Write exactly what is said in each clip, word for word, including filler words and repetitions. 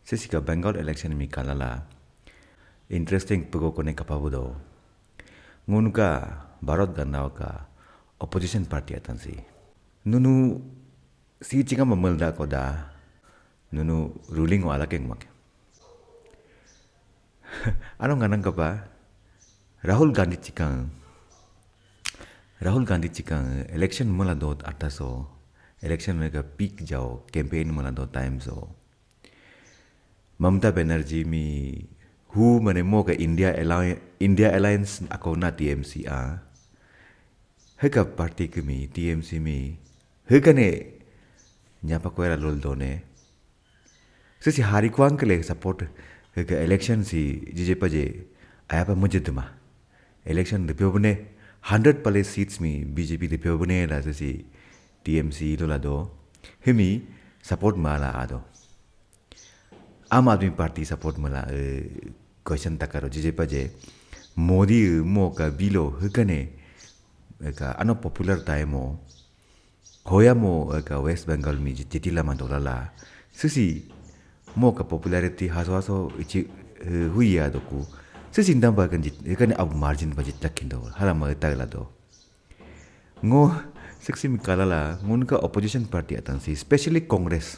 Sisi ka Bengal election mi kalala interesting pego kone kapabudo. Ngunuka Bharat gandao ka opposition party atan si. Nunu si chingam mamalda koda. Nunu ruling wala keng make. Ano nganang kapa Rahul Gandhi chikang. Rahul Gandhi chikang election mala dot ataso. Election ka peak jao campaign mala dot time so. Mamata Banerjee mi hu mane mo ka India Alliance, India Alliance ako na T M C a. Heka party ke mi T M C mi heka ne nyapa koera lol done. Sisi hari kuang ke le support heka election si jije paje ayapa mujaduma. Election de pyobne hundred pale seats mi B J P de pyobne la sisi T M C lo la do. Himi support mala ado. Aam Aadmi Party support mala question takaro jije paje Modi mo ka bilo hukane ka ano popular time mo hoya mo ka West Bengal mi jiti lama dolala sisi mo ka popularity haso haso ichi huya doku sisi ndamba kan jit kane ab margin budget takindo hala ma tagla do. Ngo siksi mi kalala ngunuka opposition party atan si specially Congress.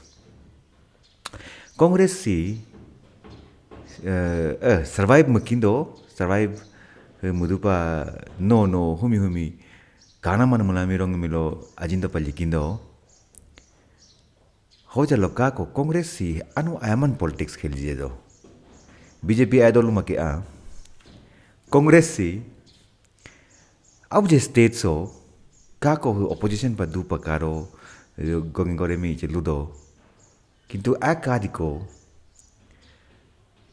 Congress si uh, uh, survive makindo survive uh, mudupa no no humi humi kana man mulami rong milo ajindo palikindo. Hoja loka ko Congress si anu ayaman politics khel je do. B J P idol ma ke a Congress si Abu je state so kako hu opposition pa du pakaro gongi gore mi je ludo. Kintu a kadiko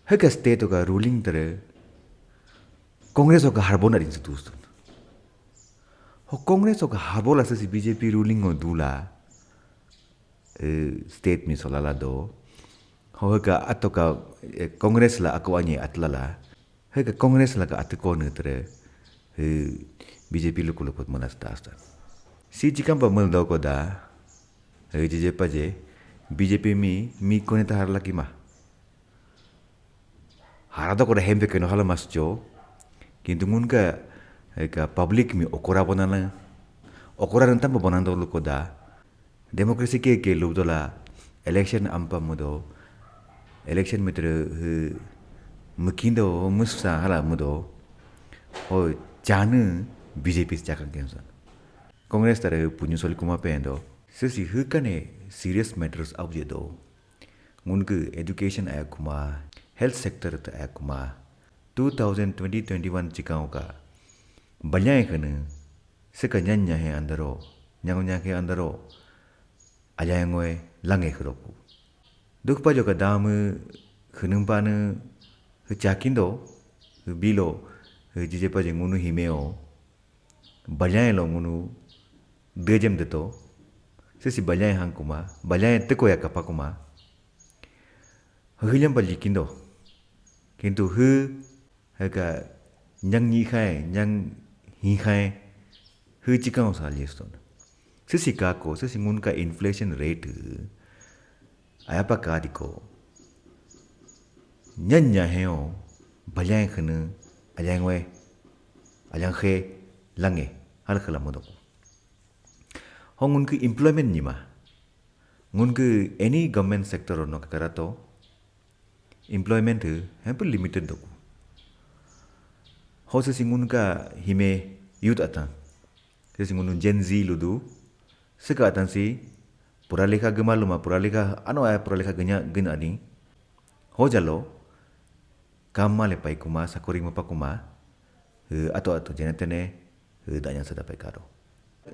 heka state ka ruling tere Congress ka harbona din sutustun. Ho Congress ka harbola sisi B J P ruling o dula state mi solala do. Ho heka atoka Congress la ako anye atlala. Heka Congress la ka atiko ne tere he B J P luku luku mana sta sta. Si jikam pa mal doko da he jije paje B J P mi mi kone ta harla kima. Hara doko da hempe keno hala mas jo. Kintu ngunuka heka public mi okora bonana okora rentam pa bonando luko da. Democracy ke ke lubdola election ampa mudo election mitre mukindo musa hala mudo ho chanu B J P chakan kensan. Congress tare punyu soli kuma pendo sisi hukane serious matters abje do. Ngunuka education aya kuma health sector ta aya kuma two thousand twenty twenty-one chikang ka balya khane sika nyanya he andaro nyang nyang he andaro ayang ngoe lange khroku. Duk pa joka damu khunum pa nu chakindo bilo jije pa je ngunu himeo balya lo ngunu dejem deto sisi balya hang kuma balya teko ya kapa kuma hilyam pa likindo. Kintu hu heka nyang nyi khai nyang hi khai hu chikang sa liston. Sisi kako sisi ngunuka inflation rate ayapa kadiko nyanya heo balyang khane alyang we alyang khe lange hal khala modoko. Ho ngunuka employment nima ngunuka any government sector no kakarato employment he hempe limited doku. Ho sisi ngunuka hime youth atan sisi ngunu Gen Z ludu sika atan si pura lekha gema luma pura lekha ano aya pura lekha genya gen ani. Ho jalo kam male pai kuma sakori mapa kuma ato ato jenetene danya sada pai karo.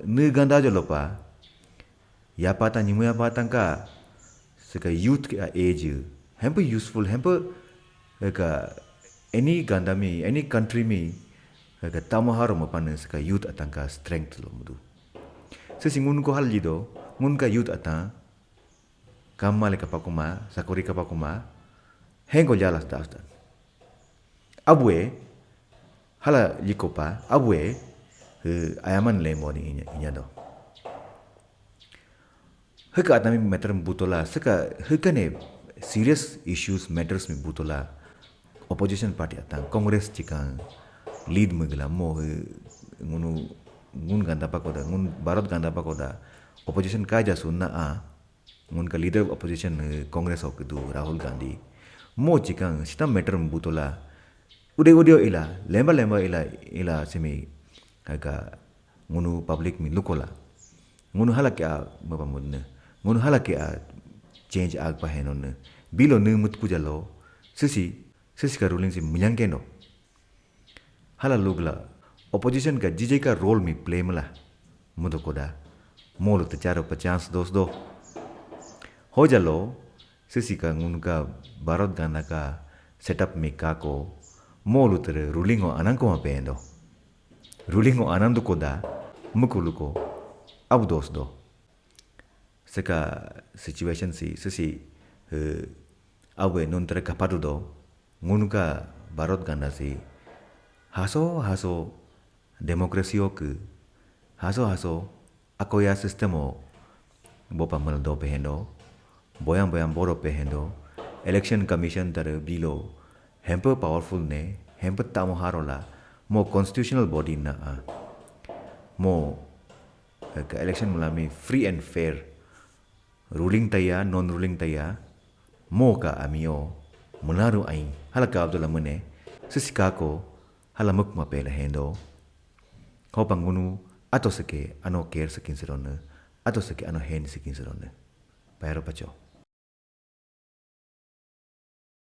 Ne ganda jalo pa yapa ta nyimu yapa tangka sika youth ke age hempe useful hempe ka any ganda mi any country mi ka tamo haro mapane sika youth atangka strength lo mudu. Sisi ngunuko hal lido ngunuka youth atan kam male kapa kuma sakori kapa kuma hengo jalas dastan. Abue hala likopa abue ayaman le moni inya do. Heka atami meter butola seka heka ne serious issues, matters mi butola opposition party atang, Congress chikang lead migla mo he ngunu ngun ganda pakoda, ngun Bharat ganda pakoda opposition kaja sunna a ngun ka leader of opposition he Congress ok du Rahul Gandhi mo chikang sita matter mi butola ude ude ila lemba lemba ila ila simi ka ngunu public mi lukola ngunu hala ke a mapa mudne ngunu hala ke a change ag pa henonne bilo ne mut kujalo sisi sisi ka ruling si minyang kendo hala lugla opposition ka jije ka role mi play mala mudo koda molu te charo pa chance dos do hojalo sisi ka ngunu ka Bharat ganda ka setup mi kako molu tere ruling o anang ko ma pendo ruling o anang du koda mukuluko abu dos do seka situation si sisi he awe non tere kapadu do ngunu ka Bharat ganda si haso haso democracy o ke haso haso akoya system o bopa mal do pehendo boyang boyang boro pehendo election commission tere bilo hempe powerful ne hempe tamo harola mo constitutional body na a mo ka election mulami free and fair ruling taya non ruling taya mo ka amio munaru ain hala ka abdula mune sisikako hala mukma pela hendo hopa ngunu ato seke ano care sekin serone ato seke ano hen sekin serone paero pacho